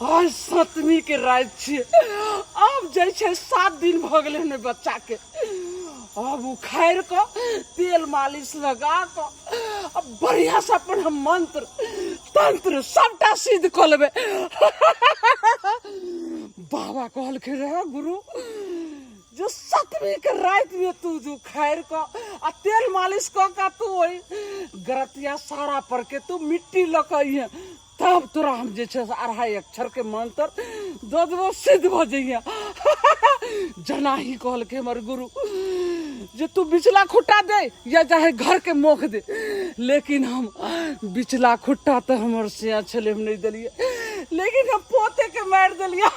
आइ सतमी के राति छियै। आब जाइ छै 7 दिन भऽ गेलै हन ओहि बच्चाके। आब उखाड़ि कऽ तेल मालिश लगा कऽ आ बढ़िआँसँ अपन हम मंत्र तंत्र सबटा सिद्ध कऽ लेबै। बाबा कहलखिन रहए गुरु जे सतमी के राति में तू जो उखाड़ि कऽ आ तेल मालिश कऽ कऽ तू ओहि गरतिया सारा पर के तू मिट्टी लऽ कऽ अइहे, तब तोरा हम जे छै से 2.5 अक्षर के मंत्र दऽ देबो, सिद्ध भऽ जइहे। जनाही कहलकै हमर गुरु जे तू बिचला खुट्टा दे या चाहे घर के मोख दे, लेकिन हम बिचला खुट्टा तऽ हमर सिया छलै, हम नहि देलियै, लेकिन हम पोते के मारि देलियै।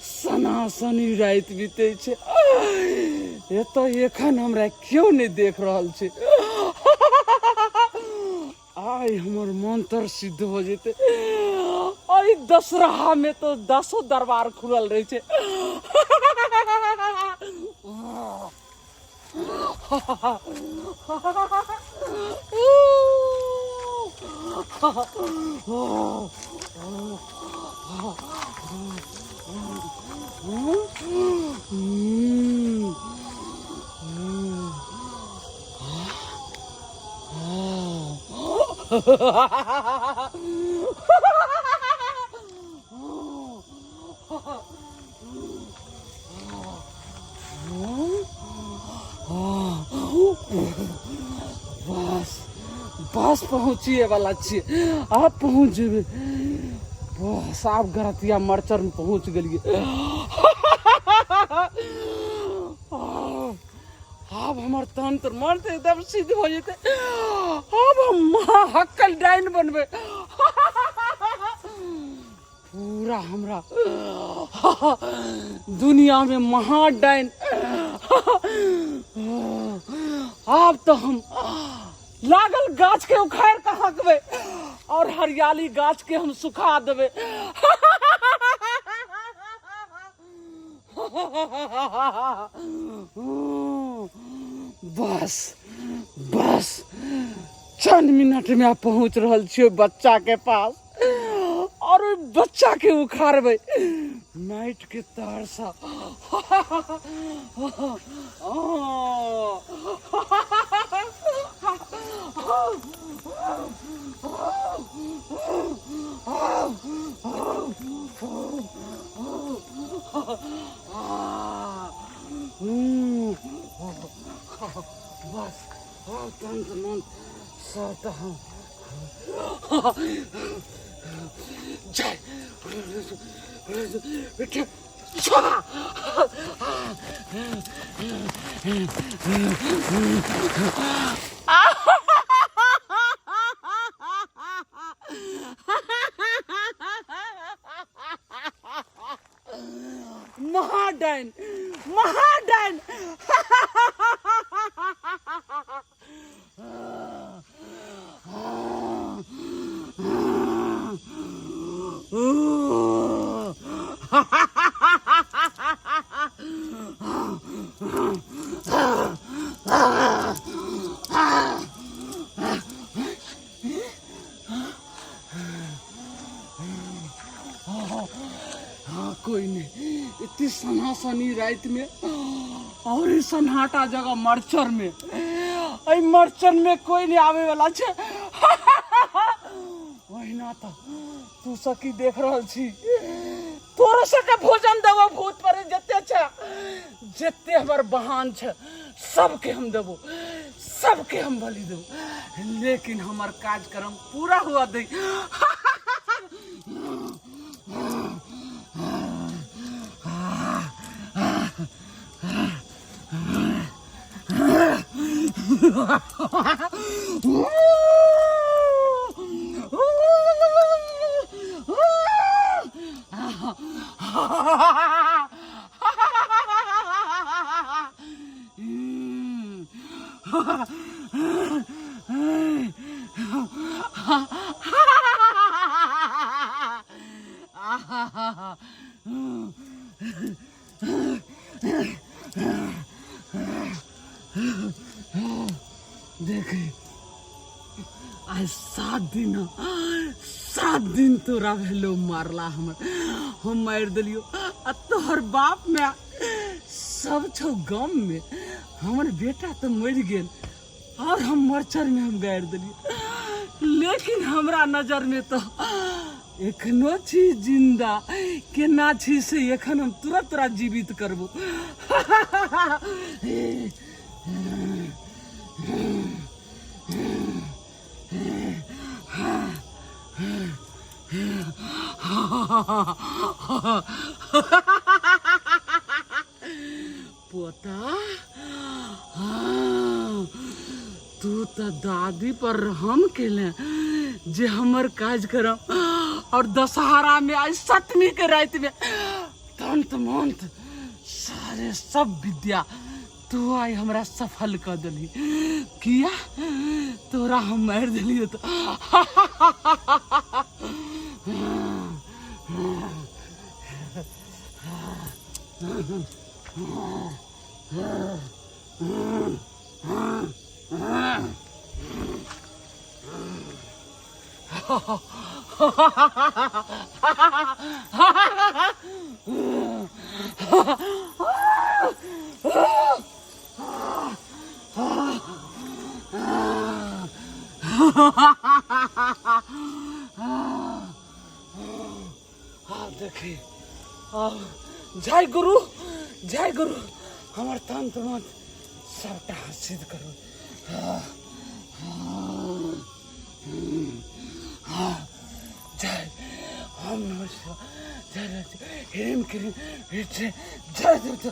सनासनी राति बीतै छै, एतऽ एखन हमरा केओ नहि देख रहल छै। आइ हमर मंत्र सिद्ध भऽ जेतै। एहि दशहरामे तऽ दसो दरबार खुलल रहै छै। बस बस पहुँचिए वाला छियै, आब पहुँच जेबै। बस आब गरतिया मरचर में पहुँच गेलियै। आब हमर तंत्र मंत्र एकदम सिद्ध भऽ जेतै। आब हम महाहक्कल डाइन बनबै। पूरा हमरा दुनिया में महाडाइन। आब तो हम लागल गाछ के उखाड़ के हकबै और हरियाली गाछ के हम सुखा देबै। बस बस चंद मिनट में पहुंच रहल छियै बच्चा के पास और ओहि बच्चा के उखाड़बै माटि के तार सँ। बस तंत्र मंत्र सबटा हम जय महाडाइन महाडाइन। हाँ कोई नहीं, इतनी सनासनी रात में और ई सन्नाटा जगह मरचर में, एहि मरचर में कोई नहीं आवे वाला छे। ओहिना तो तू सब की देख रहल छी, तोरो सबके भोजन देबो। भूत पर जते छे, जते हमर बहान छे, सबके हम देबो, सबके हम बलि देबो, लेकिन हमर कार्यक्रम पूरा हुआ दे। आहा देख, आइ 7 दिन, 7 दिन तोरा भेलो मारला हमर। हम मारि देलियो आ तोहर बाप में सब छौ गम में, हमर बेटा तऽ मरि गेल और हम मरचर में हम गाड़ि देलियै, लेकिन हमरा नजर में तऽ एखनो छी जिंदा। केना छी से एखन हम तुरंत तोरा जीवित करबो। पोता, हाँ, तू तऽ दादी पर रहम केले जे हमर काज करब और दशहरा में आइ सतमी के राति में तंत्र मंत्र सारे सब विद्या तू आइ हमरा सफल कऽ देलही। किया तोरा हम मारि देलियै तऽ आब देखी, आब जय गुरु, जय गुरु। हमर तंत्र मंत्र सबटा सिद्ध करू। जय हम नमः शिवाय, जय जय ह्रीम क्रीम जय जय जय।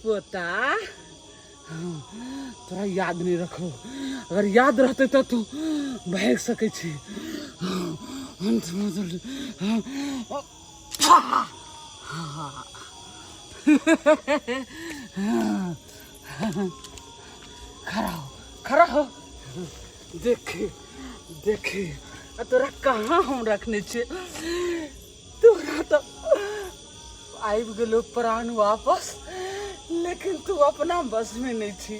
पोता, तोरा याद नहीं रखो, अगर याद रहते तो तू भाग सकै छी। खड़ा हो, खड़ा हो, देखी देखी आ तोरा कहाँ हम रखने छियै। तोरा तऽ आबि गेलो प्राण वापस, लेकिन तू अपना बस में नहीं छी।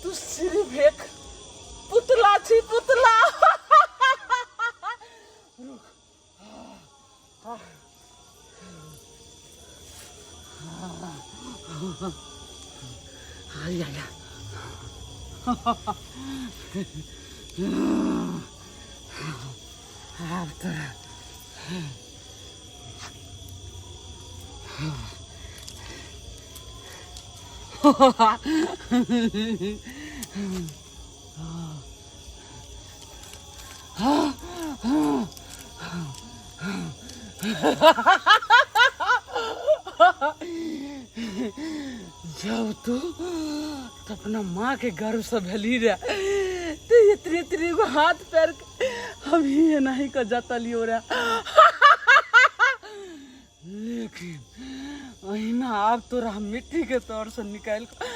तू सिर्फ एक पुतला छी, पुतला। रुक। आया। आब तोरा जब तू तो अपना माँ के गर्भ से भेली रे तो इतने इतने गो हाथ पैर के हम ही एनाही के जतलियो रे, लेकिन अहिना आब तोरा हम मिट्टी के तौर से निकालि कऽ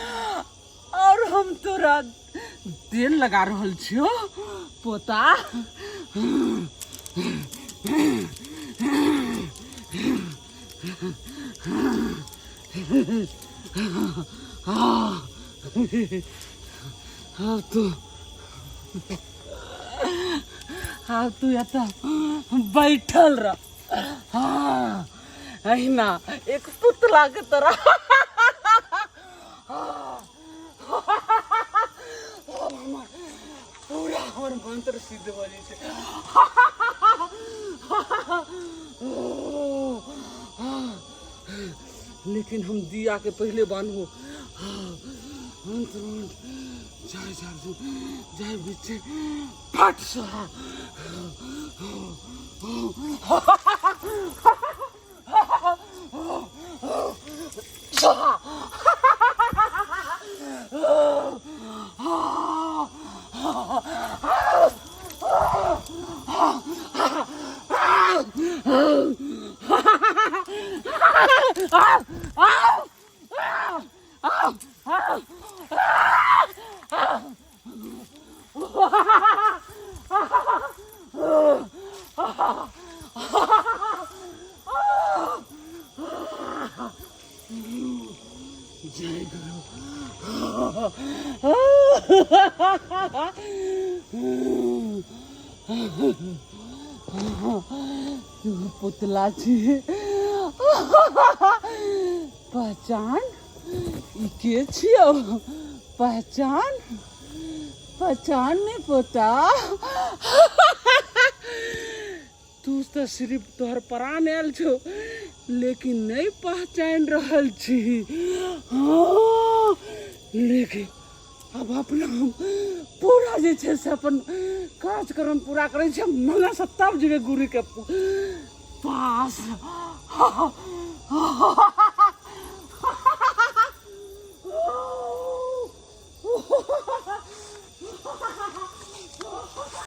और हम तोरा तेल लगा रहल छियो पोता। आब तू, आब तू एतऽ बैठल रह। हाँ, अहिना एक पुतला के तरह। हमर पूरा हमर मंत्र सिद्ध भऽ जाइ छै। लेकिन हम दिया के पहले बान्हू। मंत्र मंत्र, जय जय जय बिच्चे फट स्वाहा। जय गुरु। तू पुतला छी, पहचान, ई के छियौ? पहचान, पहचान नहीं पोता। तू तऽ सिर्फ तोहर प्राण आयल छौ, लेकिन नहीं पहचान रहल छी। हाँ, लेकिन आब अपना हम पूरा जे छै से अपन कार्यक्रम पूरा करै छी। मंगा से तब जेबै गुरुके पास।